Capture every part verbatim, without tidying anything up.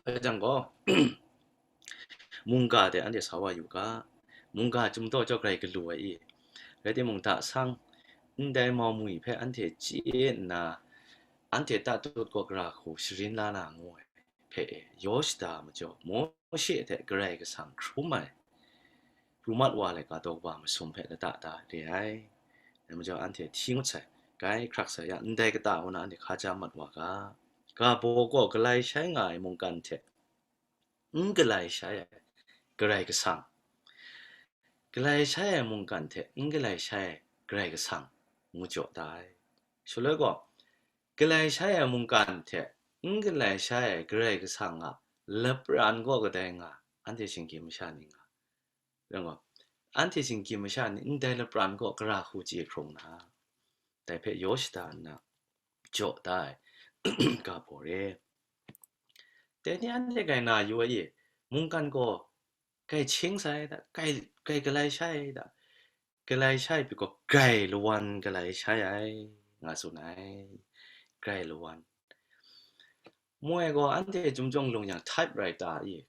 rai jang gaw, mungga de anhte sa wa yu ga, mungga chyum daw jaw grai galu ai i, rai timung, da sang ndai mau mwi hpe anhte chye nna, anhte tatut gaw gara hku sharin la na ngu ai hpe e, yaw shada majaw, Mawshe hte Karai Kasang hkrum ai, pru mat wa laika daw kaba masum hpe lata da re ai. Dai majaw, anhte hti ngut sai, grai hkrak sai yang, ndai kata hku na anhte hkaja mat wa ga. Ga baw gaw galai shai nga ai mungkan hte n galai shai ai Karai Kasang, galai shai ai mungkan hte n galai shai ai Karai Kasang ngu jaw da ai. Shaloi gaw, galai shai ai mungkan hte n galai shai ai Karai Kasang a lapran gaw kadai nga, anhte shinggyim masha ni nga. Rai gaw, anhte shinggyim masha ni ndai lapran gaw gara hku chye hkrung na, dai hpe yaw shada nna jaw da ai ga baw re. Dai ni anhte grai na yu ai e, mungkan gaw grai hkying sai da, grai, grai galai shai da, galai shai pyi gaw grai lawan galai shai ai, nga tsun ai. Grai lawan. Moi gaw anhte chyum jawng lung yang, typewriter i,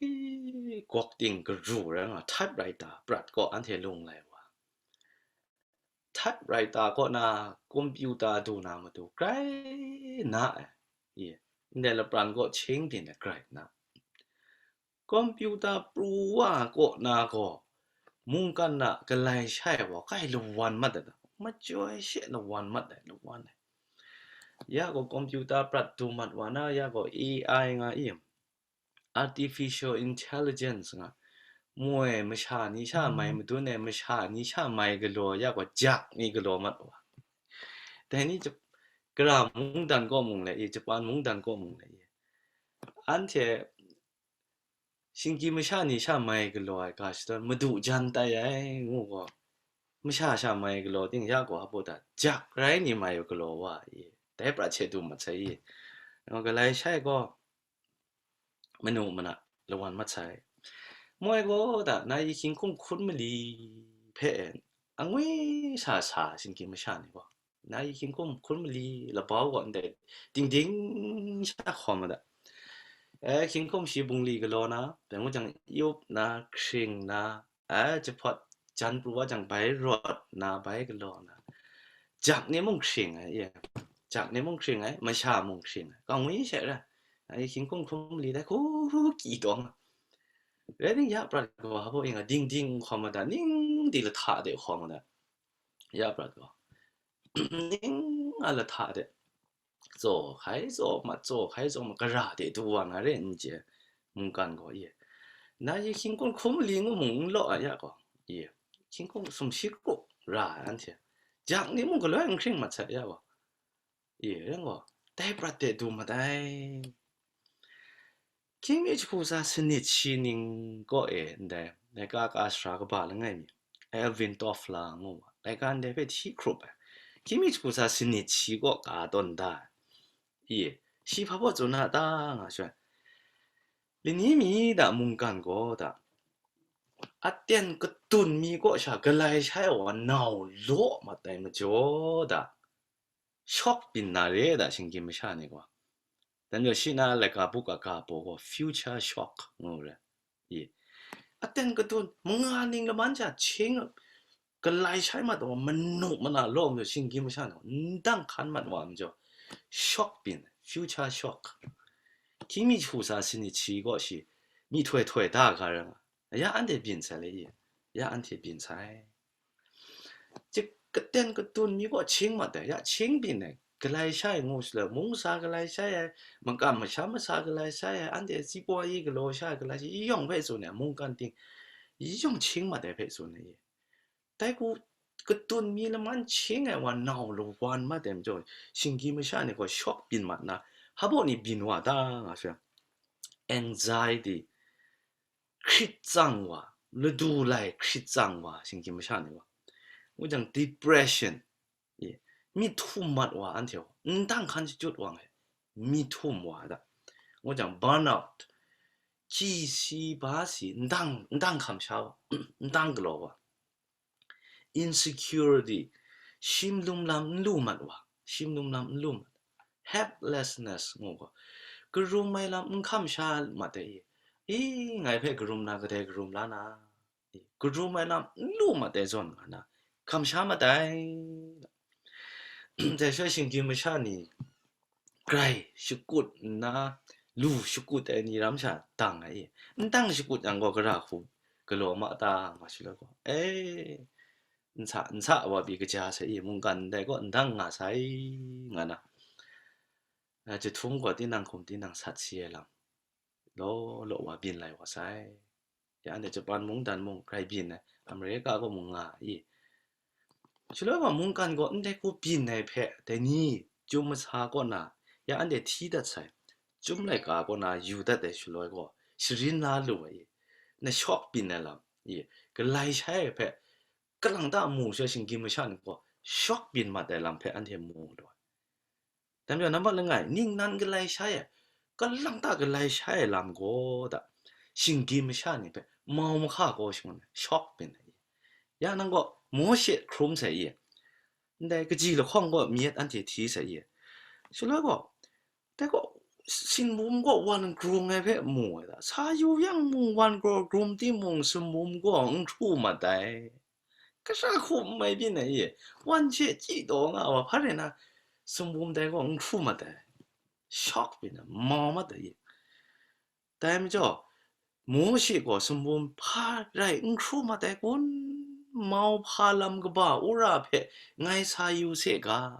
i, gawk ting garu rai nga, typewriter prat gaw anhte lung lai wa. Typewriter kaw na, computer du na matu grai na ai. I, ndai lapran gaw hkying byin ai grai na. Computer pru wa kaw na gaw, mungkan a galai shai wa grai lawan mat ai, majoi she lawan mat ai, lawan ai. Ya gaw computer prat du mat wa na, ya gaw A I nga i, artificial intelligence nga, moi masha ni sha mai madun ai, masha ni sha mai galaw, ya gaw jak ni galaw mat wa. Dai ni Jap-, Gara mungdan kaw mung le i, Japan mungdan kaw mung le i, anhte shinggyim masha ni sha mai galaw ai ga shadawn madu jan tai ai ngu gaw, masha sha mai galaw ting ya gaw, hpa da jak rai ni mai galaw wa i, dai prat hte du mat sai i, galai shai gaw manu mana lawan mat sai. Moi gaw da, na i hkying hkum hkun mali hpe angwi sa sa shinggyim masha ni gaw, na i hkying hkum hkun mali labau gaw ndai ding ding sha hkawm ma da. E, hkying hkum shi bungli galaw na, dai ngu jang, yup na, hkring na, e, jahpawt jan pru wa jang, bai rawt na, bai galaw na, jak ni mung hkring ai, e, jak ni mung hkring ai, masha mung hkring ai, kangwi she ra, e, hkying hkum hkrum li dai hku ki tawng. Rai nang, ya prat gaw, hpa ing a, ding ding hkawm ma da, ning di lahta de hkawm ma da, ya prat gaw, ning a lahta de. Tsaw hkai tsaw mat, tsaw hkai tsaw mat, gara de du wa nga re n chye, mungkan gaw, i, na i hkying hkum hkrum li ngu mung n law a ya gaw, i, hkying hkum sumshi kru ra ai anhte, jak ni mung galoi n hkring mat sat ya gaw, i, rai gaw, dai prat de du mat ai. Hkying mi jahku tsa sanit shi ning kaw e ndai, laika ka sara kaba langai mi, Alvin Toffler ngu wa, laika ndai hpe hti hkrup ai. Hkying mi jahku tsa sanit shi kaw ka tawn da ai. I, shi hpa baw tsun a ta nga shawng, lani mi da mungkan gaw da, aten kadun mi kaw sha galai shai ai wa nau law mat ai majaw da, shock byin na re da, shinggyim masha ni gaw. Dan jaw shi na laika buk a ga baw gaw future shock ngu re. I, aten kadun, manga ning laman sha hkying galai shai mat wa, manu mana law majaw, shinggyim masha ni gaw n dang hkan mat wa majaw, shock byin, future shock. Hkying mi jahku tsa sanit shi kaw shi, myihtoi htoi da ga ra nga, ya anhte byin sai le i, ya anhte byin sai. Chik katen kadun mi gaw hkying mat ai, ya hkying byin ai, galai shai ngu shaloi, mungsa galai shai ai, makam masham masa galai shai ai, anhte si poi galaw sha ai galai shai, yawng hpe tsun ai, mungkan ting yawng hkying mat ai hpe tsun ai. Dai hku kadun mi laman hkying ai wa nau lawan mat ai majaw, shinggyim masha ni gaw shock byin mat na, hpa baw ni byin wa ta nga shawng, anxiety, hkrit tsang wa, ladu lai hkrit tsang wa, shinggyim masha ni gaw. Ngu jang, depression, i, myit htum mat wa, anhte gaw n dang hkan shachyut wa ai, myit htum wa da. Ngu jang, burnout, hkyi si ba si, n dang, n dang hkam sha wa, n dang galaw wa. Insecurity, shim lum lam n lu mat wa, shim lum lam n lu mat. Helplessness ngu gaw, Karum ai lam n hkam sha mat ai i, i, ngai hpe karum na kadai karum la na, i, karum ai lam n lu mat ai zawn nga na, hkam sha mat ai. Dai sha shinggyim masha ni grai shakut nna, lu shakut ai ni ram sha dang ai i, n dang shakut yang gaw, gara hku galaw ma ta, nga shaloi gaw, e, n sa, n sa wa pyi kaja sai i, mungkan ndai gaw n dang nga sai, nga na, a, jahtum gaw tinang hkum tinang sat si ai lam law law wa byin lai wa sai. Ya anhte Japan mungdan mung grai byin ai, Amerika gaw mung nga ai i. Shaloi wa mungkan gaw ndai hku byin ai hpe, dai ni, chyum masa kaw na, ya anhte hti dat sai, chyum laika kaw na yu dat ai shaloi gaw, sharin la lu ai i. Na shawk byin ai lam i, galai shai ai hpe, kalang ta mu sha shinggyim masha ni gaw, shawk byin mat ai lam hpe anhte mu lu ai. Dai majaw, nambat langai, ningnan galai shai ai, kalang ta galai shai ai lam gaw da, shinggyim masha ni hpe mau mahka gaw shangun ai, shawk byin ai. Ya nang gaw, Mawshe hkrum sai i, ndai kaji lahkawng gaw myit anhte hti sai i, shaloi gaw, dai gaw, sinbum gaw wan grung ai hpe mu ai da, sa yu yang mung wan graw grum timung, sinbum gaw n hkru mat ai. Kasha hku n mai byin ai i, wan hte chyi taw nga wa, hpa rai na, sinbum dai gaw n hkru mat ai, shawk byin ai, mau mat ai i. Dai majaw, Mawshe gaw sinbum hpa rai n hkru mat ai kun? Mau hpa lam kaba wora hpe ngai sa yu se ga,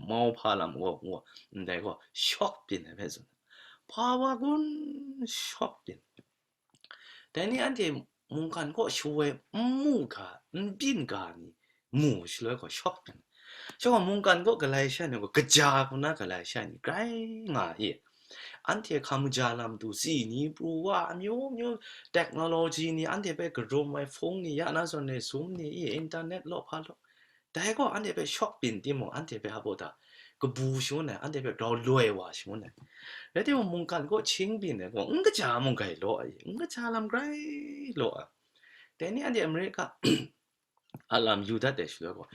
mau hpa lam gaw, gaw, ndai gaw shawk byin ai hpe tsun ai. Hpa wa kun? Shawk byin. Dai ni anhte mungkan kaw shawoi n mu ga, n byin ga ni mu shaloi gaw shawk byin. Shaloi gaw mungkan kaw galai shai ni gaw, kaja hku na galai shai ni grai nga i. Anhte hkam kaja lam du, si ni pru wa, amyu myu, technology ni, anhte hpe karum ai hpung ni, ya na zawn e Zoom ni i, internet law hpa law, dai gaw anhte hpe shawk byin timung, anhte hpe hpa da, kabu shangun ai, anhte hpe grau loi wa shangun ai. Rai timung, mungkan kaw hkying byin ai gaw, n kaja mung grai law ai, n kaja lam grai law ai. Dai ni anhte Amerika a lam yu dat ai shaloi gaw,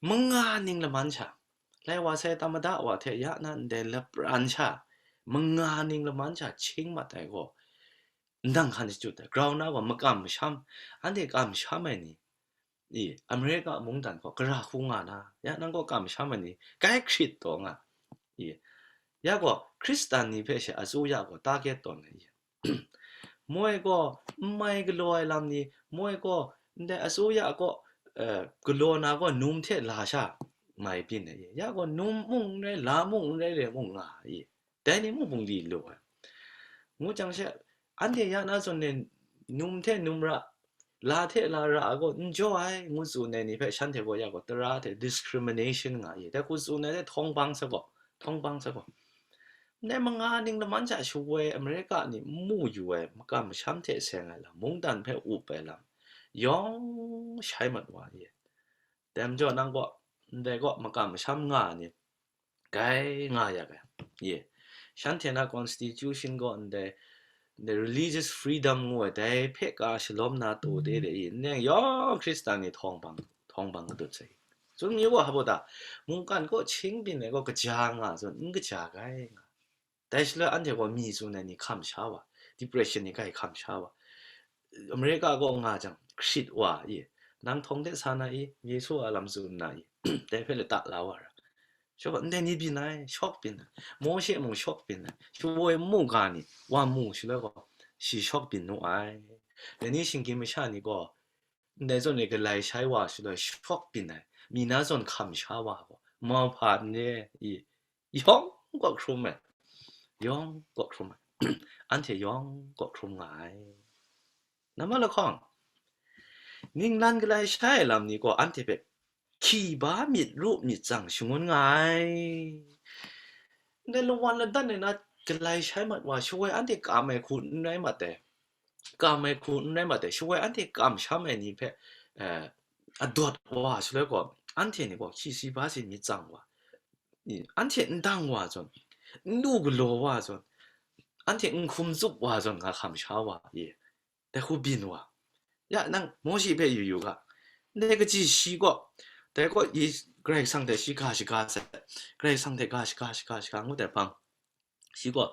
manga ning laman sha, lai wa sai tamada wa hte ya na ndai lapran sha, manga ning laman sha hkying mat ai gaw, ndang hkan shachyut ai, grau na gaw makam masham, anhte kamsham ai ni, i, Amerika mungdan gaw gara hku nga na, ya nang gaw kamsham ai ni, grai hkrit taw nga, i, ya gaw Hkristan ni hpe she asuya gaw target tawn ai, i, moi gaw n mai galaw ai lam ni, moi gaw ndai asuya gaw, eh, galaw na gaw num hte la sha mai byin ai, i, ya gaw num mung n rai, la mung n rai, rai mung nga ai, i. Dai ni mung bungli lu ai. Ngu jang she, anhte ya na zawn e num hte num ra, la hte la ra a gaw n jaw ai, ngu tsun ai ni hpe shanhte gaw ya gaw tara hte discrimination nga i. Dai hku tsun ai hte htawng bang sa gaw, htawng bang sa gaw. Ndai manga ning laman sha shawoi Amerika ni n mu yu ai, makam masham hte seng ai lam, mungdan hpe up ai lam, yawng shai mat wa i. Dai majaw nang gaw, ndai gaw makam masham nga ai ni, grai nga ya ai. Ye. Shanhte na constitution gaw ndai, ndai religious freedom ngu ai, dai hpe ka shalawm na taw de de i, nang yawng Hkristan ni htawng bang, htawng bang kadut sai. Tsun mi wa, hpa baw ta, mungkan kaw hkying byin ai gaw kaja nga zawn, n kaja grai nga. Dai shaloi anhte gaw mi tsun ai ni hkam sha wa, depression ni grai hkam sha wa. Amerika kaw nga jang, hkrit wa i, nang htawng de sa na i, Yesu a lam tsun na i, dai hpe lata la wa ra. Shawk, ndai ni byin ai, shawk byin ai. Mawshe mung shawk byin ai. Shawoi n mu ga ni, wa mu shaloi gaw, shi shawk byin nu ai. Dai ni shinggyim masha ni gaw, ndai zawn e galai shai wa shaloi shawk byin ai. Mi na zawn hkam sha wa gaw, mau hpa n re i, yawng gaw hkrum ai. Yawng gaw hkrum ai. Anhte yawng gaw hkrum nga ai. Nambat lahkawng, ninglan galai shai ai lam ni gaw anhte hpe hkyi ba myit ru myit tsang shangun nga ai. Ndai lawan ladan ai na galai shai mat wa, shawoi anhte kam ai hku n rai mat ai. Kam ai hku n rai mat ai. Shawoi anhte kamsham ai ni hpe, eh, adawt wa shaloi gaw, anhte ni gaw hkyi si ba si myit tsang wa, anhte n dang wa zawn, n lu galaw wa zawn, anhte n hkum tsup wa zawn, nga hkam sha wa i. Dai hku byin wa. Ya, nang Mawshe hpe yu yu ga. Ndai kaji shi gaw, dai gaw, Karai Kasang hte shi ga shaga sai, Karai Kasang hte ga shaga, shaga, shaga ngut ai hpang, Shi gaw,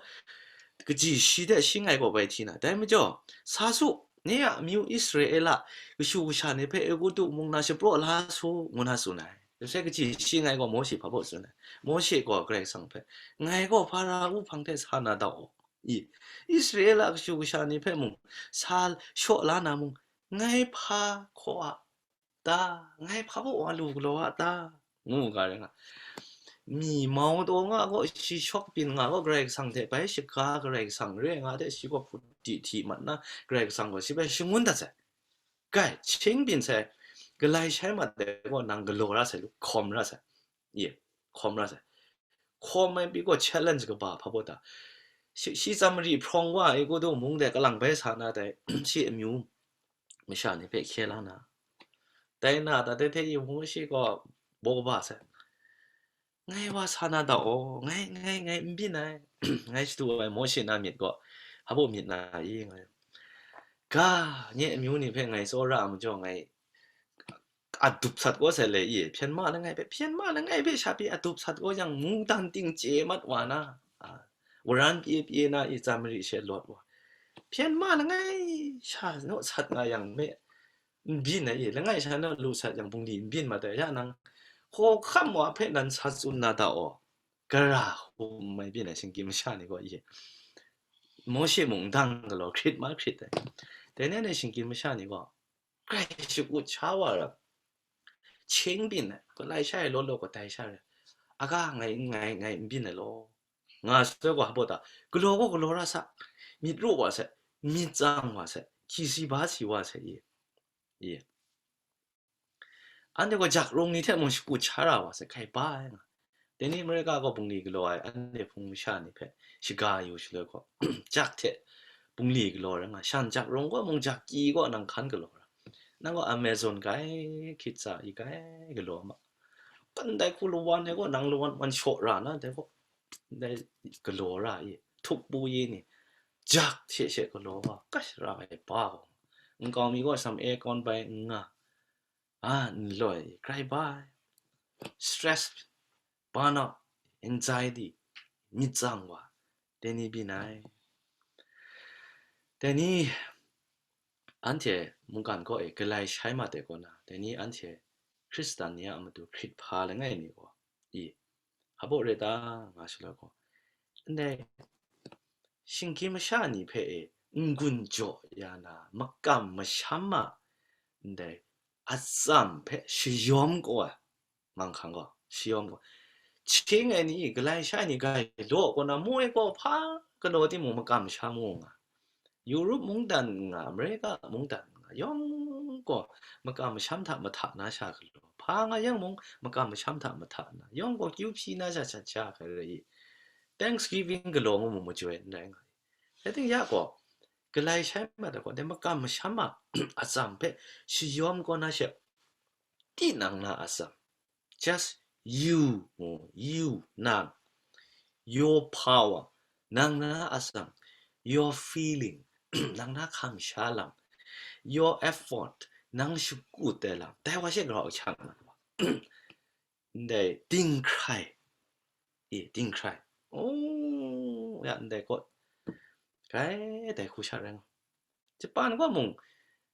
kaji shi hte shi ngai gaw bai hti na, dai majaw, sa su, nye a amyu Israela kashu kasha ni hpe Egutu mung na shapraw la su, ngu na tsun ai. Sai kaji shi ngai gaw Mawshe hpa baw tsun ai. Mawshe gaw Karai Kasang hpe, ngai gaw Hpara-u hpang hte sa na dau u. I, Israela kashu kasha ni hpe mung sa shaw la na mung, ngai hpa hkaw a ta, ngai hpa baw wa lu galaw a ta, ngu ga rai nga. Mi mau taw nga gaw, shi shawk byin nga gaw, Karai Kasang hte bai shaga, Karai Kasang re nga hte shi gaw hput di hti mat na, Karai Kasang gaw shi hpe shangun dat sai. Gai, chying byin sai, galai shai mat ai gaw nang galaw ra sai lu, hkawm ra sai. Ye, hkawm ra sai. Hkawm ai pyi gaw challenge kaba hpa baw ta. Shi, shi Samari hprawng wa ai Egutu mung de kalang bai sa na dai, shi amyu masha ni hpe hkye la na. Dai na, ta de hte i Mawshe gaw baw kaba sai. Ngai wa sa na dau aw, ngai, ngai, ngai n byin ai, ngai shadu ai Mawshe na myit gaw, hpa baw myit na i, ngai. Ga, nye amyu ni hpe ngai tsawra ai majaw, ngai adup sat kaw sai le i, hpyen ma langai hpe, hpyen ma langai hpe sha pyi adup sat kaw yang, mungdan ting chye mat wa na, a, waran pye pye na i, Samari she lawt wa. Hpyen ma langai sha naw sat nga yang me, n byin ai i, langai sha naw lu sat yang bungli n byin mat ai, ya nang, hkawhkam wa hpe nan sa tsun na dau aw, gara hkum ai byin ai shinggyim masha ni gaw i, Mawshe mung ndang galaw hkrit ma hkrit ai. Dai ni anhte shinggyim masha ni gaw, grai shakut sha wa ram, chying byin ai, galai shai ai law law gaw dai sha rai, aga ngai, ngai, ngai n byin ai law, nga sai gaw, hpa baw ta, galaw gaw galaw ra sa, myit raw wa sai, myit tsang wa sai, hkyi si ba si wa sai, i, i. Anhte gaw jak rung ni hte mung shakut sha ra wa sai, hkai ba ai nga. Dai ni America gaw bungli galaw ai anhte hpung masha ni hpe shaga yu shaloi gaw, jak hte bungli galaw rai nga, shan jak rung gaw mung jak kyi gaw nang hkan galaw ra. Nang gaw Amazon kai, hkit tsa i kai galaw ma. Kan dai hku lawan ai gaw nang lawan wan shaw ra na, dai gaw, dai galaw ra i, htup pu yi ni, jak hte she galaw wa, kash ra ai ba gaw, nkau mi gaw sam aircon bai n nga, a, n loi, grai bai, stress, burnout, anxiety, myit tsang wa, dai ni byin ai. Dai ni, anhte mungkan kaw e galai shai mat ai kaw na, dai ni anhte Hkristan ni a matu hkrit hpa langai mi gaw, i, hpa baw re ta, nga shaloi gaw, ndai shinggyim masha ni hpe e n-gun jaw ya na, makam masham a, ndai atsam hpe shayawm kau ai, manghkang gaw, shayawm gaw, chying ai ni, galai shai ni, gai law kaw na, mu ai gaw hpa galaw timung makam masham u nga. Europe mungdan n nga, America mungdan n nga, yawng gaw makam masham hta mahta na sha galaw, hpa nga yang mung makam masham hta mahta na, yawng gaw kyu hpyi na sha shat sha hkrai rai i, Thanksgiving galaw ngu mu majoi n rai nga i. Dai ting ya gaw, galai shai mat ai gaw, dai makam masham a atsam hpe shayawm kaw na she, tinang na atsam, just you, you, nang, your power, nang na atsam, your feeling, nang na kamsha lam, your effort, nang shakut ai lam, dai wa she grau hkyan mat wa. Ndai dinghkrai, e, dinghkrai, o, ya ndai gaw, grai dai hku sha rai nga. Japan gaw mung,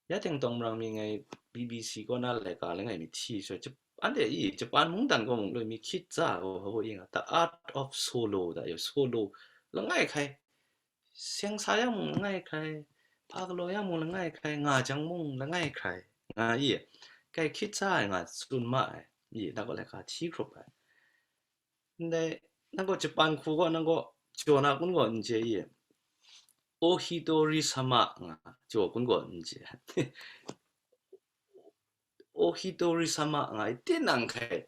ya teng tawng marang mi ngai B B C kaw na laika langai mi hti sha, Jap-, anhte i Japan mungdan gaw mung loi mi hkit tsa gaw, hpa baw i nga, The Art of Solo, da yo, solo langai hkai, seng sa yang mung langai hkai, hpa galaw yang mung langai hkai, nga jang mung langai hkai, nga i, kai hkit tsa ai nga tsun ma ai, i, da gaw laika hti hkrup ai. Ndai, nang gaw Japan hku gaw, nang gaw jaw na kun gaw n chye i? Ohitori sama nga jaw kun gaw n chye. Ohitori sama nga i, tinang hkai,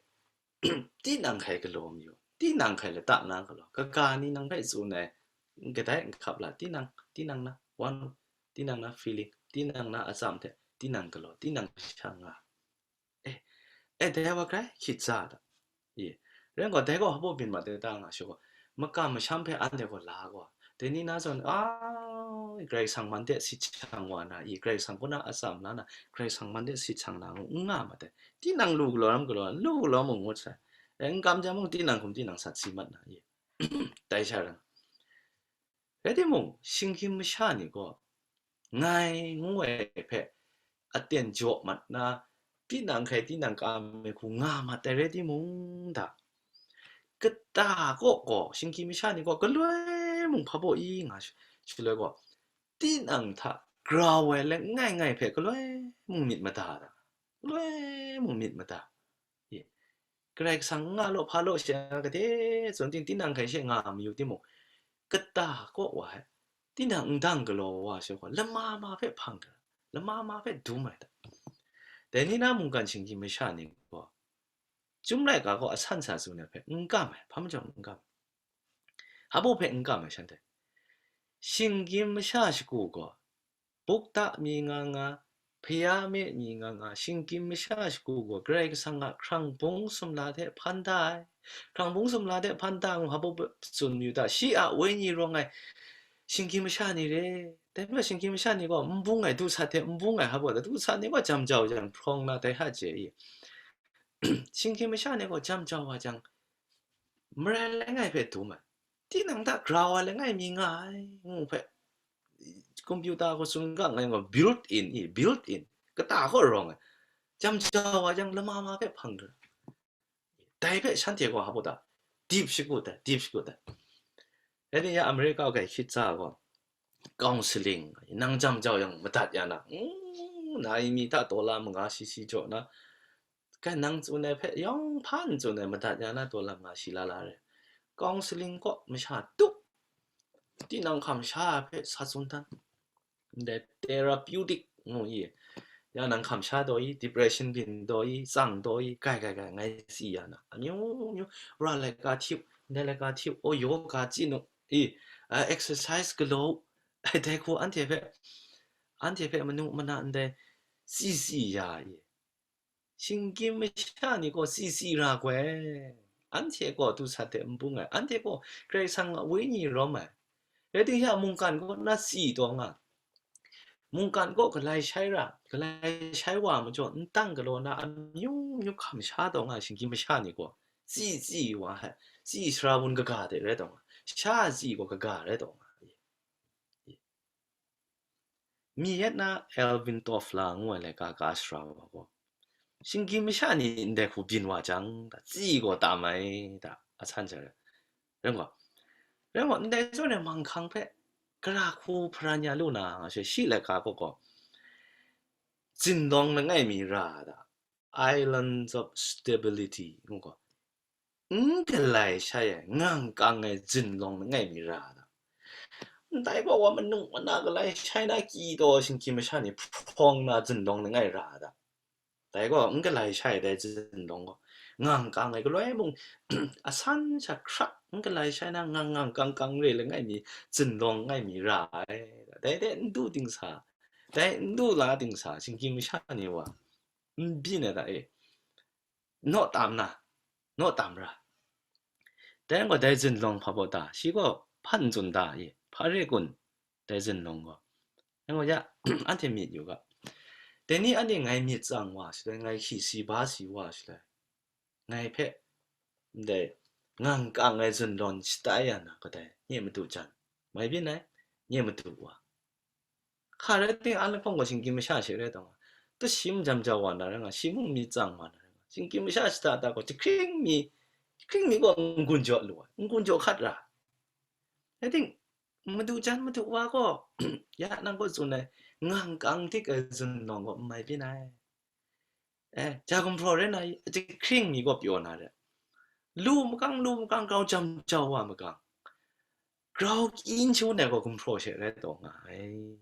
tinang hkai galaw mayu, tinang hkai lata na galaw, kaga ni nang hpe tsun ai, kadai n hkap la, tinang, tinang na one, tinang na feeling, tinang na atsam hte, tinang galaw, tinang sha nga. Eh, eh, dai wa grai hkit tsa da. I, ren gaw, dai gaw hpa baw byin mat dai ta nga shu gaw, makam masham hpe anhte gaw la gaw, dai ni na zawn, a, Karai Kasang man de sit shang wa na, i, Karai Kasang kaw na atsam la na, Karai Kasang man de sit shang na ngu n nga mat dai. Tinang lu galaw lam galaw, lu galaw mung ngut sai. Eh, n kam jang mung tinang hkum tinang sat si mat na, i, dai sha rai nga. Rai timung, shinggyim masha ni gaw, ngai ngu ai hpe aten jaw mat na, tinang hkai tinang ka ai hku nga mat ai rai timung da, kata kaw gaw, shinggyim masha ni gaw galoi mung hpa baw i nga sh-, shaloi gaw, tinang hta grau ai langai ngai hpe galoi mung myit mada da, galoi mung myit mada. Ye. Karai Kasang n nga law, hpa law, she nga gade tsun ting, tinang hkai she nga mayu timung, kata kaw wa ai, tinang ndang galaw wa she gaw, lama ma hpe hpang ai, lama ma hpe dum ai hta. Dai ni na mungkan shinggyim masha ni gaw, Chyum laika gaw asan sa tsun ai hpe n kam ai, hpa majaw n kam ai. Hpa baw hpe n kam ai shanhte. Shinggyim masha shagu gaw, bukta mi nga nga, hpaya me mi nga nga, shinggyim masha shagu gaw Karai Kasang a hkrang bung sumla hte hpan da ai. Hkrang bung sumla hte hpan da ngu hpa baw hpe tsun mayu ta? Shi a wenyi rawng ai shinggyim masha ni re. Dai hpe shinggyim masha ni gaw n bung ai, du sat hte n bung ai hpa baw ta? Du sat ni gaw jam jau jang hprawng na dai hta chye i. Shinggyim masha ni gaw jam jau wa jang, marai langai hpe dum ai, tinang hta grau ai langai mi nga ai, ngu hpe, computer gaw tsun ga ngai gaw built in i, built in, kata kaw rawng ai, jam jau wa jang lama ma hpe hpang ai. Dai hpe shanhte gaw hpa baw ta? Dip shagu ai, dip shagu ai. Rai timung, ya America kai hkyit tsa gaw, counseling, nang jam jau yang madat ya na, mm, na i mi hta dollar manga shi shi jaw na, kai nang tsun ai hpe yawng hpa n tsun ai, madat ya na, dollar manga shi la la re. Counseling kaw masha tup, tinang hkam sha ai hpe sa tsun dan, ndai therapeutic ngu i, ya nang hkam sha taw i, depression byin taw i, tsang taw i, kai kai kai, ngai tsi ya na, amyu myu, ra laika hti u, ndai laika hti u, o, yoga chyi nu i, a, exercise galaw u, ai, dai hku anhte hpe, anhte hpe manu mana ndai tsi tsi ya i. Shinggyim masha ni gaw tsi tsi ra goi, anhte gaw du sat hte n bung ai, anhte gaw Karai Kasang a wenyi rawm ai. Rai timung, ya mungkan kaw na tsi taw nga, mungkan kaw galai shai ra, galai shai wa majaw, n tang galaw na, amyu myu hkam sha taw nga ai shinggyim masha ni gaw, tsi tsi wa ai, tsi sara wun kaga de rai taw nga, sha tsi gaw kaga rai taw nga. Mi yet na Alvin Toffler ngu ai laika ka sara wa gaw, shinggyim masha ni ndai hku byin wa jang, tsi gaw tam ai da, a san sha rai. Rai gaw, rai gaw, ndai zawn e manghkang hpe gara hku hparan ya lu na, nga she shi laika kaw gaw, zinlawng langai mi ra da, islands of stability ngu gaw, n galai shai ai, ngang kang ai zinlawng langai mi ra da. Ndai gaw wa manu mana galai shai na kyi taw shinggyim masha ni hprawng na zinlawng langai ra da. Dai gaw n galai shai ai dai zinlawng gaw, ngang kang ai galoi mung, a san sha hkrak n galai shai na ngang ngang kang kang re langai mi zinlawng langai mi ra ai. Dai de n du dingsa, dai n du la dingsa shinggyim masha ni wa n byin ai da e. Naw tam na, naw tam ra. Dai gaw dai zinlawng hpa baw ta? Shi gaw hpan tsun da i, hpa re kun, dai zinlawng gaw? Dai gaw ya, anhte myit yu ga. Dai ni anhte ngai myit tsang wa shaloi, ngai hki si ba si wa shaloi, ngai hpe ndai ngang kang ai zunlawng shatai ya na kadai, nye madu jan, mai byin ai, nye madu wa. Hka rai timung, an lahkawng gaw shinggyim masha she rai taw nga, tu shi majam jau wa na rai nga, shi mung myit tsang wa na rai nga, shinggyim masha shada da gaw, jahkring mi, jahkring mi gaw n-gun jaw lu ai, n-gun jaw hkat ra. Rai timung, madu jan madu wa gaw, ya nang gaw tsun ai, ngang kang dik ai zunlawng gaw n mai byin ai. Eh, ja gumhpraw rai na, jahkring mi gaw pyaw na re. Lu makang, lu makang, grau jam jau wa makang, grau kyin shangun ai gaw gumhpraw she rai taw nga ai.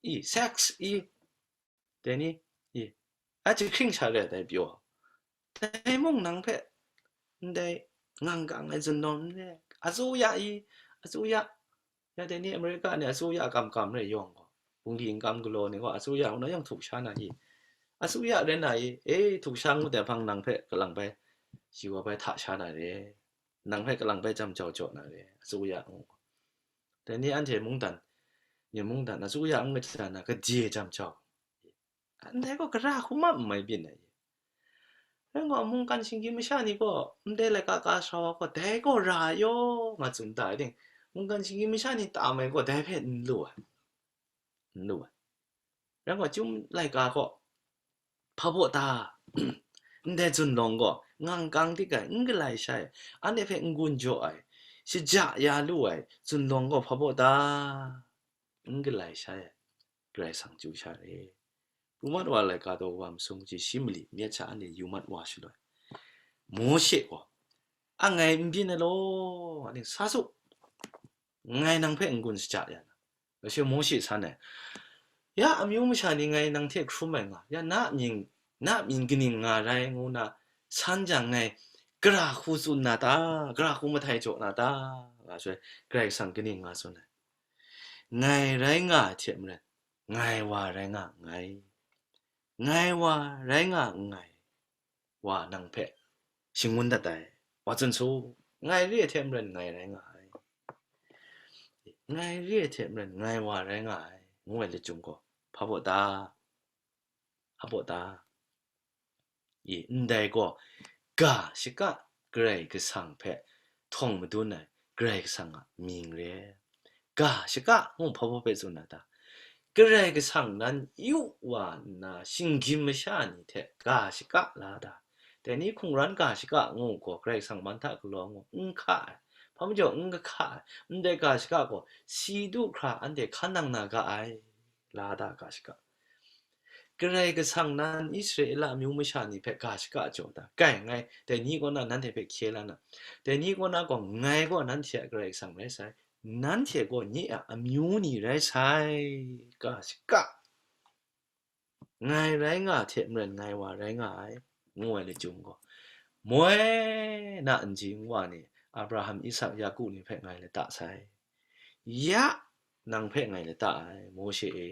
I, sex, i, dai ni, i, a jahkring sha re dai pyaw. Dai mung nang hpe, ndai ngang kang ai zunlawng n re, a tsu ya i, a tsu ya, ya dai ni America ni a tsu ya kam kam re yawng gaw, bungli n kam galaw ni gaw a tsu ya ngu na yawng htuk sha na i, a tsu ya rai na i, e, htuk sha ngut ai hpang nang hpe kalang bai, shi wa bai hta sha na re, nang hpe kalang bai jam jau jaw na re, a tsu ya ngu. Dai ni anhte mungdan, nye mungdan, a tsu ya n kaja na, kaje jam jau. Ndai gaw gara hku ma n mai byin ai. Rai gaw, mungkan shinggyim masha ni gaw, ndai laika ka sara wa gaw, dai gaw ra yaw nga tsun da ai ting, Mungkan shinggyim masha ni tam ai gaw dai hpe n lu ai, n lu ai. Rai nna, chyum laika gaw, hpa baw ta, ndai zunlawng gaw, ngang kang dik ai, n galai shai ai, anhte hpe n-gun jaw ai, shaja ya lu ai zunlawng gaw, hpa baw ta, n galai shai ai, Karai Kasang chyu sha re. Pru mat wa laika daw wa masum kaji shi mali myit sha anhte yu mat wa shaloi, Mawshe gaw, "A ngai n byin ai law, anhte sa su, ngai nang hpe n-gun shaja ya na." Gashi Mawshe san ai, "Ya amyu masha ni ngai nang hte hkrum ai nga, ya na mying, na mying kaning nga rai?" ngu na san jang, ngai gara hku tsun na ta, gara hku mahtai jaw na ta, nga shaloi, Karai Kasang kaning nga tsun ai? "Ngai rai nga ai hte maren, ngai wa rai nga nngai. Ngai wa rai nga nngai wa nang hpe shangun dat ai, wa tsun su, ngai re ai hte maren ngai rai nga ai. Ngai re ai hte maren ngai wa rai nga ai," ngu ai lachyum gaw, hpa baw ta, hpa baw ta? I, ndai gaw, ga shaka Karai Kasang hpe htawng madun ai Karai Kasang a mying re. Ga shaka ngu hpa baw hpe tsun na ta? Karai Kasang nan yu wa nna, shinggyim masha ni hte ga shaka la ta? Dai ni hkungran ga shaka ngu gaw, Karai Kasang man hta galaw ngu n hka ai, hpa majaw n kahka ai, ndai ga shaka gaw si du hkra anhte hkan nang na ga ai, la ta ga shaka? Karai Kasang nan Israela amyu masha ni hpe ga shaka jaw ta? Kai, ngai dai ni kaw na nanhte hpe hkye la na, dai ni kaw na gaw, ngai gaw nanhte a Karai Kasang rai sai, nanhte gaw nye a amyu ni rai sai, ga shaka. Ngai rai nga hte maren ngai wa rai nga ai, ngu ai lachyum gaw, moi na nji nwa ni, Abraham, Isak, Yaku ni hpe ngai lata sai. Ya, nang hpe ngai lata ai, Mawshe e.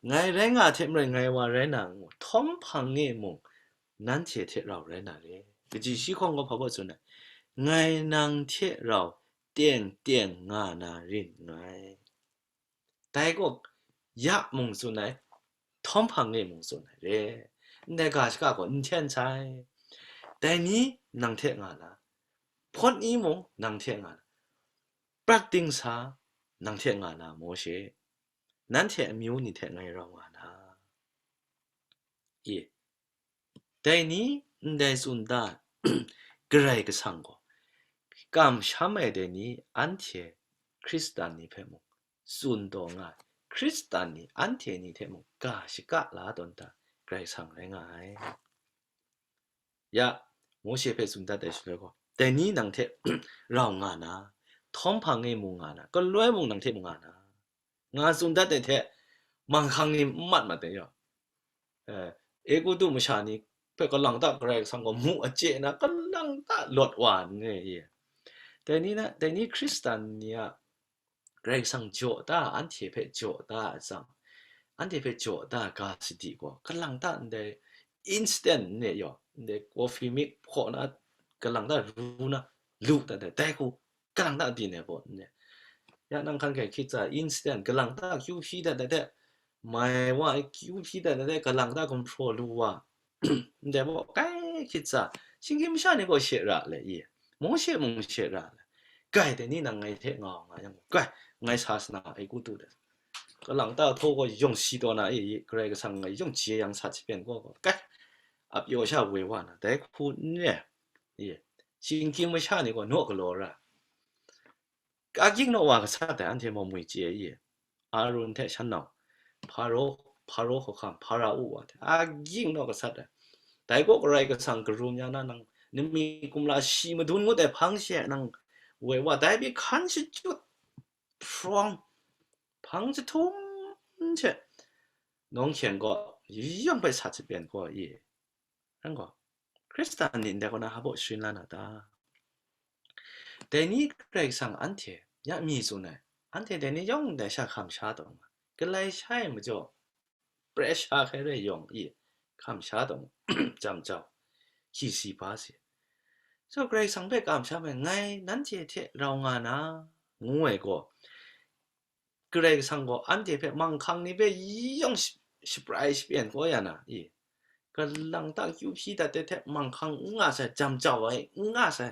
Ngai rai nga hte maren ngai wa rai na ngu, htawm hpang e mung nanhte hte rau rai na re. Kaji shi hkawng gaw hpa baw tsun ai? Ngai nang hte rau teng teng nga na rin nngai. Dai gaw ya mung tsun ai, htawm hpang e mung tsun ai re. Ndai ga shaka gaw n hten sai. Dai ni nang hte nga na, hpawt ni mung nang hte nga na, prat dingsa nang hte nga na, Mawshe, nanhte amyu ni hte ngai rau nga na. I, dai ni ndai tsun da, Karai Kasang gaw kamsham ai dai ni anhte Hkristan ni hpe mung tsun taw nga ai, Hkristan ni anhte ni hte mung ga shaka la tawn ta Karai Kasang rai nga ai. Ya, Mawshe hpe tsun dat ai shaloi gaw, dai ni nang hte rau nga na, htawm hpang e mung nga na, galoi mung nang hte mung nga na, nga tsun dat ai hte, manghkang ni n mat mat ai yaw, eh, Egutu masha ni hpe kalang ta Karai Kasang gaw mu a chye na, kalang ta lawt wa n re i? Dai ni na, dai ni Hkristan ni a Karai Kasang jaw ta, anhte hpe jaw ta a tsang, anhte hpe jaw ta ga sadi gaw, kalang ta ndai instant n re yaw, ndai coffee mix hkaw na, kalang ta ru na, lu dat ai, dai hku kalang ta byin ai gaw n re. Ya nang hkan hkai hkrit tsa, instant kalang ta kyu hpyi dat ai hte, mai wa ai kyu hpyi dat ai hte, kalang ta gumhpraw lu wa, ndai maw, kai hkrit tsa, shinggyim masha ni gaw she ra le i? Mawshe mung she ra le. Kai, dai ni nang ngai hte nga nga yang, kai, ngai sa sa na, Egutu de, kalang ta htaw gaw yawng si taw na i, Karai Kasang ngai yawng jeyang sa hte pyen gaw, kai, ap yaw sha woi wa na, dai hku n re i? Shinggyim masha ni gaw naw galaw ra. Agyin naw wa gasat ai, anhte maw mwi chye i? Arun hte shan nau, Hparo, Hparo hkawhkam, Hpara-u wa hte agyin naw gasat ai. Dai gaw Karai Kasang karum ya na, nang nami kumla shi madun ngut ai hpang she nang woi wa, dai pyi hkan shachyut hprawng, hpang jahtum hte nawng hkyen gaw yawng hpe sa hte pyen gaw i? Nang gaw, Hkristan ni ndai kaw na hpa baw sharin la na ta? Dai ni Karai Kasang anhte ya mi tsun ai, anhte dai ni yawng ndai sha hkam sha taw nga, galai sha ai majaw, pressure hkai rai yawng i, hkam sha taw nga, jam jau, hki si ba si. So, Karai Kasang hpe kamsham ai, ngai nanhte hte rau nga na, ngu ai gaw, Karai Kasang gaw anhte hpe manghkang ni hpe yawng sh-, shaprai shapyen kau ya na i? Kalang ta kyu hpyi dat de hte manghkang n nga sai, jam jau ai n nga sai,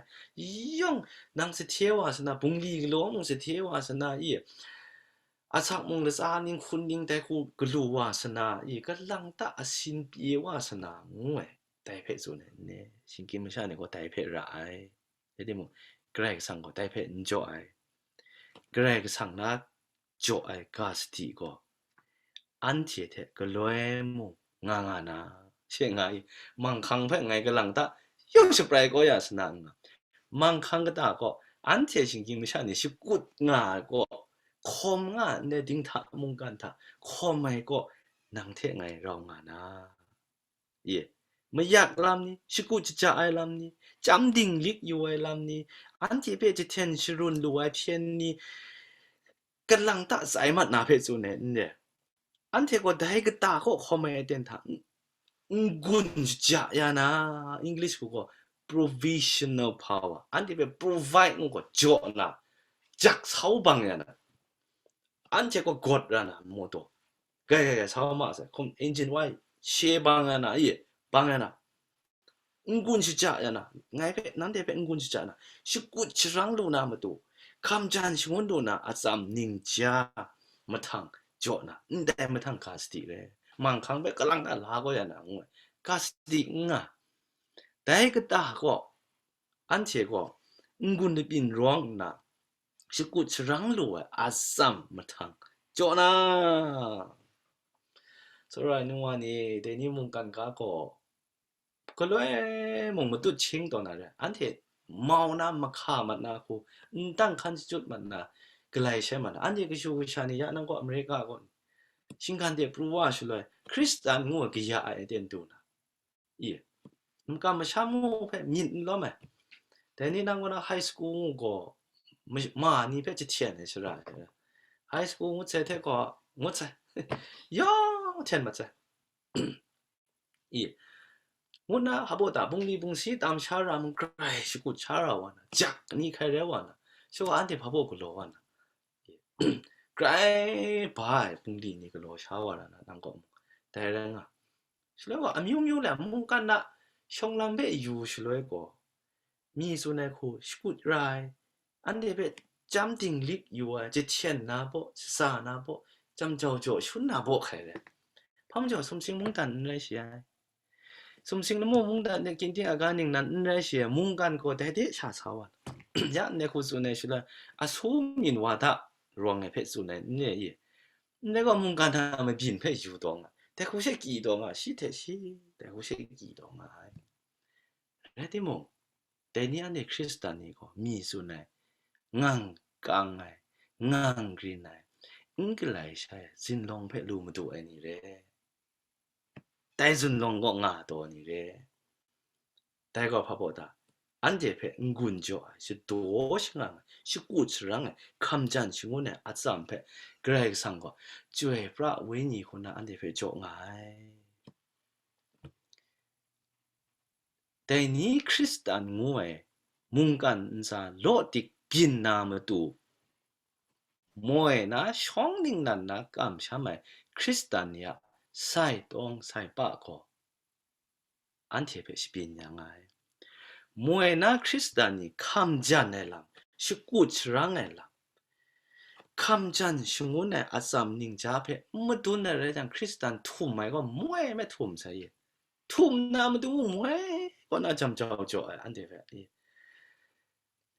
yawng nang sahte wa sa na, bungli galaw mung sahte wa sa na, i, asak mung latsa ning hkun ning dai hku galu wa sa na, i, kalang ta asin pye wa sa na, ngu ai. Dai hpe tsun ai, ne, shinggyim masha ni gaw dai hpe ra ai. Rai timung, Karai Kasang gaw dai hpe n jaw ai. Karai Kasang na jaw ai ga sadi gaw, anhte hte galoi mung nga nga na, she nga i, manghkang hpe ngai kalang ta yawng shabrai kau ya sa na n nga. Manghkang kata gaw, anhte shinggyim masha ni shakut nga ai gaw, hkawm nga ai ndai dinghta mungkan hta hkawm ai gaw, nang hte ngai rau nga na. Ye, mayak lam ni, shakut shaja ai lam ni, chyam dinglik yu ai lam ni, anhte hpe jahten sharun lu ai hpyen ni, kalang ta tsai mat na hpe tsun ai n re. Anhte gaw dai kata kaw hkawm ai aten hta n-, n-gun shaja ya na, English hku gaw provisional power, anhte hpe provide ngu gaw jaw na, jak sau bang ya na, anhte gaw gawt ra na, motor, gai gai gai, sau ma sai, hkum engine wai, she bang ya na, ye, bang ya na, n-gun shaja ya na, ngai hpe, nanhte hpe n-gun shaja na, shakut sharang lu na matu, hkam jan shangun lu na atsam ningja mahtang jaw na, ndai mahtang ga sadi re, manghkang hpe kalang ta la kau ya na, ngu ai, ga sadi n nga. Dai kata gaw, anhte gaw n-gun labyin rawng nna, shakut sharang lu ai atsam mahtang jaw na. Tsawra ai nungwa ni, dai ni mungkan ga gaw, galoi mung matut hkying taw na re, anhte mau na, mahka mat na hku, n tang hkan shachyut mat na, galai shai mat na, anhte kashu kasha ni ya nang gaw Amerika kaw, shinggan de pru wa shaloi, Hkristan ngu ai kaya ai aten du na, i, makam masham ngu hpe myit n lawm ai. Dai ni nang kaw na high school ngu gaw, ma, ma ni hpe jahten ai shara ai. High school ngut sai hte gaw, ngut sai. Yawng hten mat sai. I, ngut na, hpa baw ta, bungli bungsi tam sha ra mung, grai shakut sha ra wa na, jak ni hkai rai wa na, shawa anhte hpa baw galaw wa na, grai ba ai bungli ni galaw sha wa ra na, nang kaw mung, dai rai nga. Shaloi wa, amyu myu le mungkan na shawng lam hpe yu shaloi gaw, mi tsun ai hku shakut ra ai, anhte hpe chyam dinglik yu ai, jahten na baw, shaza na baw, jam jau jaw shun na baw hkai rai. Hpa majaw, sumsing mungdan n rai shi ai. Sumsing lamu mungdan hte ginting aga ningnan n rai shi ai, mungkan gaw dai de sha sa wa na. Ya ndai hku tsun ai shaloi, asu myin wa da rawng ai hpe tsun ai n re i? Ndai gaw mungkan a mabyin hpe yu taw nga, dai hku she kyi taw nga, shi hte shi, dai hku she kyi taw nga ai. Rai timung, dai ni anhte Hkristan ni gaw mi tsun ai, ngang kang ai, ngang rin ai, n galai shai ai, zunlawng hpe lu madu ai ni re. Dai zunlawng kaw nga taw ni re. Dai gaw hpa baw ta, anhte hpe n-gun jaw ai, shadaw shangang ai, shakut sharang ai, hkam jan shangun ai atsam hpe Karai Kasang gaw Chyoi Pra Wenyi hku na anhte hpe jaw nga ai. Dai ni Hkristan ngu ai mungkan ntsa law dik byin na matu, moi na shawng ningnan na kamsham ai Hkristan ni a sai tawng sai pa gaw anhte hpe shabyin ya nga ai. Moi na Hkristan ni hkam jan ai lam, shakut sharang ai lam, hkam jan shangun ai atsam ningja hpe n madun ai rai jang, Hkristan htum ai gaw moi hpe htum sai ye. Htum na matu moi kaw na jam jau jaw ai anhte hpe.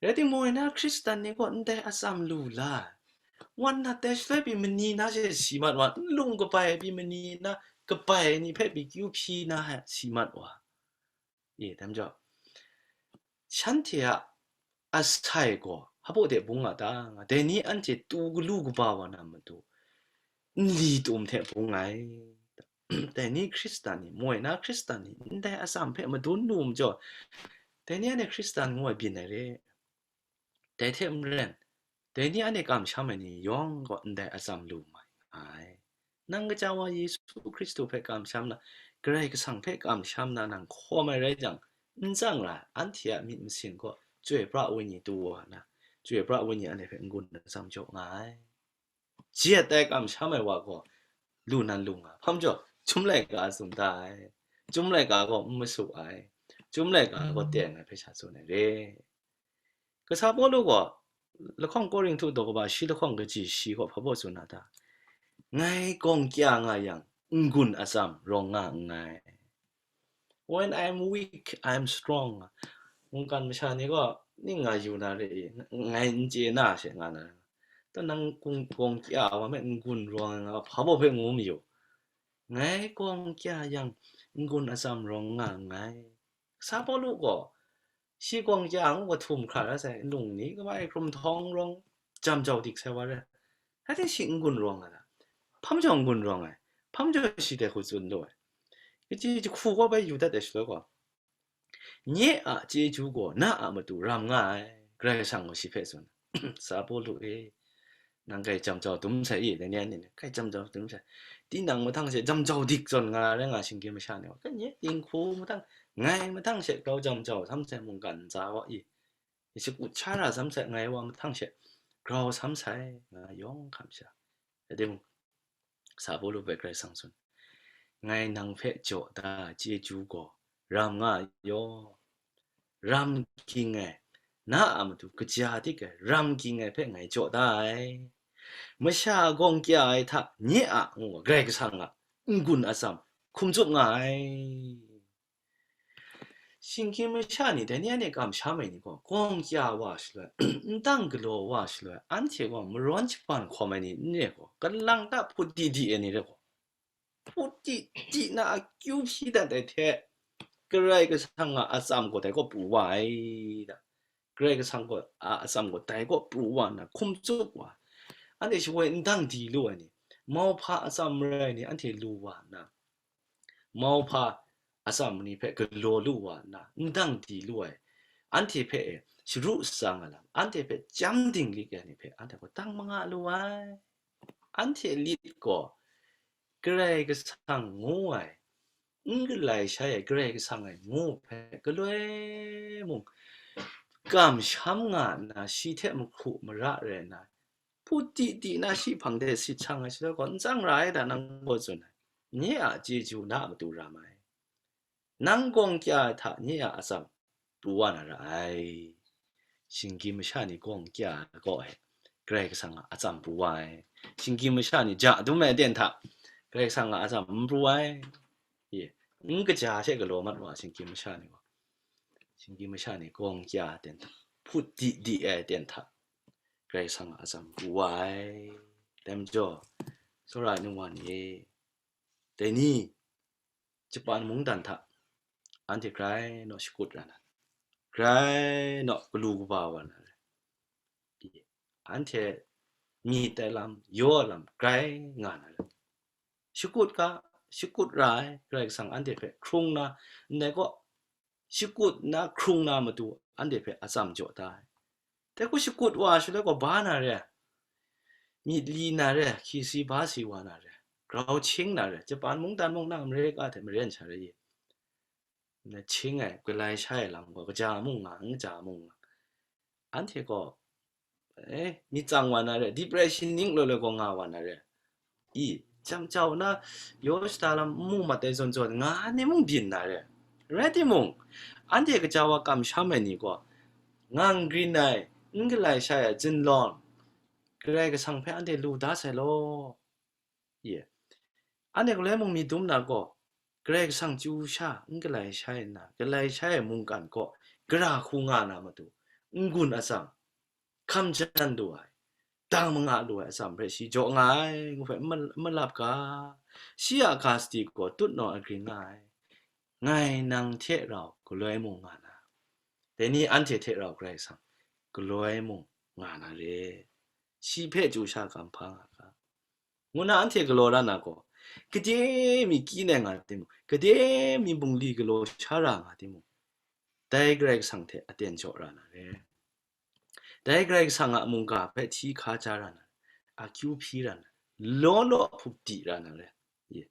Rai timung, moi na Hkristan ni gaw ndai atsam lu la ai. Wan nat ai shaloi pyi mani na she si mat wa, nlung kabai ai pyi mani na kabai ai ni hpe pyi kyu hpyi na ai si mat wa. E, dai majaw, shanhte a asai gaw hpa baw de bung nga ta nga, dai ni anhte tu galu kaba wa na matu, nli tum hte bung ai. Dai ni Hkristan ni, moi na Hkristan ni, ndai atsam hpe madun lu majaw, dai ni anhte Hkristan ngu ai byin ai re. Dai hte maren, dai ni anhte kamsham ai ni yawng gaw ndai atsam lu mai nga ai. Nang kaja wa Yesu Hkristu hpe kamsham na, Karai Kasang hpe kamsham na nang hkawm ai rai jang, n tsang ra ai, anhte a myit masin gaw Chyoi Pra Wenyi tu wa na, Chyoi Pra Wenyi anhte hpe n-gun atsam jaw nga ai. Jat ai kamsham ai wa gaw lu nan lu nga, hpa majaw, chyum laika a tsun da ai. Chyum laika gaw n masu ai, chyum laika gaw teng ai hpe sha tsun ai re. Kasa Pawlu gaw lahkawng Korinhtu daw kaba shi lahkawng kaji shi gaw hpa baw tsun na ta? Ngai gawng kya nga yang, n-gun atsam rawng nga nngai. When I'm weak, I'm strong. Mungkan masha ni gaw ning nga yu na re i, ngai n chye na she nga na. Ta nang gawng kya wa me n-gun rawng nga, hpa baw hpe ngu mayu. Ngai gawng kya yang, n-gun atsam rawng nga nngai. Kasa Pawlu gaw, shi gawng kya ngu ga htum hkra la sai, nlung ni kaba e hkrum htawng rawng, jam jau dik sai wa re. Hate shi n-gun rawng nga ta? Hpa majaw n-gun rawng ai? Hpa majaw shi dai hku tsun lu ai? Kaji jahku gaw bai yu dat ai shaloi gaw, nye a chyeju gaw na a matu ram nga ai, Karai Kasang gaw shi hpe tsun. Sa Pawlu e, nang kai jam jau dum sai i, dai ni anhte ni, kai jam jau dum sai. Tinang mahtang she jam jau dik zawn nga rai nga, shinggyim masha ni gaw, nye dinghku mahtang, ngai mahtang she grau jam jau sam sai mungkan ntsa wa i, shakut sha ra sam sai, ngai wa mahtang she grau sam sai, nga yawng hkam sha. Rai timung, Sa Pawlu hpe Karai Kasang tsun, ngai nang hpe jaw da chyeju gaw ram nga yaw. Ram ging ai, na a matu kaja dik ai, ram ging ai hpe ngai jaw da ai. Masha gawng kya ai hta nye a ngu Karai Kasang a n-gun atsam hkum tsup nga ai. Shinggyim masha ni, dai ni anhte kamsham ai ni gaw, gawng kya wa shaloi, n dang galaw wa shaloi, anhte gaw marawn shaban hkawm ai ni n re gaw, kalang ta hput di di ai ni re gaw, hput di di na akyu hpyi dat ai hte, Karai Kasang a atsam gaw dai kaw pru wa ai da. Karai Kasang gaw a atsam gaw dai kaw pru wa nna, hkum tsup wa. Anhte shawoi n dang di lu ai ni, mauhpa atsam rai ni, anhte lu wa nna, mauhpa atsam ni hpe galaw lu wa nna, n dang di lu ai, anhte hpe e sharu shatsang ai lam, anhte hpe chyam dinglik ai ni hpe anhte gaw dang manga lu ai. Anhte lit gaw Karai Kasang ngu ai, n galai shai ai Karai Kasang ai ngu hpe galoi mung kamsham nga nna, shi hte mahku mara rai nna, hput di di na shi hpang de sit shang ai shaloi gaw, n tsang ra ai da, nang gaw tsun ai, nye a chyeju na a matu ram ai. Nang gawng kya ai hta nye a atsam pru wa na ra ai. Shinggyim masha ni gawng kya ai kaw e, Karai Kasang a atsam pru wa ai. Shinggyim masha ni ja dum ai aten hta, Karai Kasang a atsam n pru ai. Ye, n kaja she galaw mat wa, shinggyim masha ni gaw. Shinggyim masha ni gawng kya ai aten hta, hput di di ai aten hta, Karai Kasang a atsam pru wa ai. Dai majaw, tsawra ai ningwa ni e, dai ni, Japan mungdan hta anhte grai naw shakut ra na, grai naw galu kaba wa na re. Anhte myit ai lam, yaw ai lam grai nga na re. Shakut ga, shakut ra ai Karai Kasang anhte hpe hkrung na, ndai kaw, shakut na hkrung na matu anhte hpe atsam jaw da ai. Dai hku shakut wa shaloi gaw, ba na re, myit li na re, hki si ba si wa na re, grau hkying na re, Japan mungdan mung na Amerika hte maren sha re i, na hkying ai, galai shai ai lam gaw, kaja mung nga, n kaja mung nga, anhte gaw, eh, myit tsang wa na re, depression ning loi loi gaw nga wa na re. I, jam jau na, yaw shada lam n mu mat ai zawn zawn nga ni mung byin na re. Rai timung, anhte kaja wa kamsham ai ni gaw, ngang grin ai, n galai shai ai zinlawng, Karai Kasang hpe anhte lu da sai law. Ye, anhte galoi mung myit dum na gaw, Karai Kasang chyu sha n galai shai nna, galai shai ai mungkan kaw gara hku nga na matu, n-gun atsam, hkam jan lu ai, dang manga lu ai atsam hpe shi jaw nga ai, ngu hpe n ma-, n malap ga, shi a ga sadi gaw tutnawng agrin nga ai. Ngai nang hte rau galoi mung nga na, dai ni anhte hte rau Karai Kasang galoi mung nga na re, shi hpe chyu sha kamhpa nga ga, ngu na anhte galaw la na gaw, gade mi kyi nai nga timung, gade mi bungli galaw sha ra nga timung, dai Karai Kasang hte aten jaw ra na re. Dai Karai Kasang a mungga hpe hti hka ja ra na, akyu hpyi ra na, law law hpup di ra na re. Ye.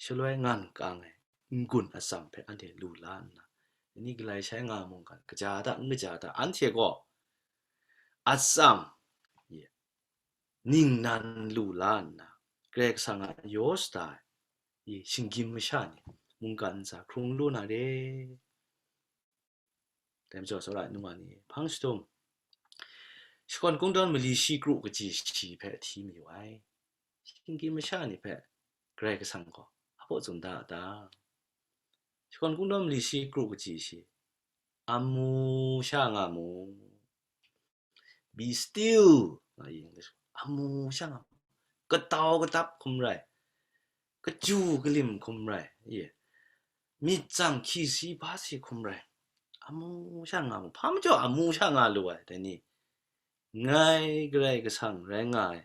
Shaloi ngan kang ai n-gun atsam hpe anhte lu la nna, ni galai shai nga mungkan, kaja hta, n kaja hta, anhte gaw atsam, ye, ningnan lu la nna, Karai Kasang a yaw shada ai, ye, shinggyim masha ni, mungkan ntsa hkrung lu na re. Dai majaw, tsawra ai nu wa ni, hpang shadum, shakawn kungdawn mali shi kru kaji shi hpe hti mayu ai. Shinggyim masha ni hpe Karai Kasang gaw hpa baw tsun da a ta? Shakawn kungdawn mali shi kru kaji shi, amu sha nga mu. Be still, nga yin, amu sha nga mu. Katau katap hkum rai, kachyu kalim hkum rai, ye, myit tsang hkyisi hpasi hkum rai, amu sha nga mu. Hpa majaw amu sha nga lu ai, dai ni? Ngai Karai Kasang rai nga ai,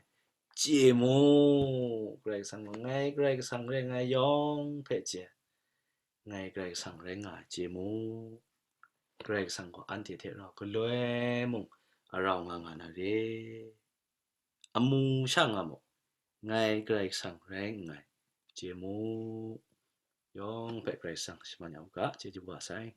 chye mu. Karai Kasang gaw, ngai Karai Kasang rai nga ai yawng hpe chye, ngai Karai Kasang rai nga ai, chye mu. Karai Kasang gaw anhte hte rau galoi mung arau nga nga na re. Amu sha nga mu, ngai Karai Kasang rai nngai, chye mu. Yawng hpe Karai Kasang shaman ya u ga, chyeju wa sai.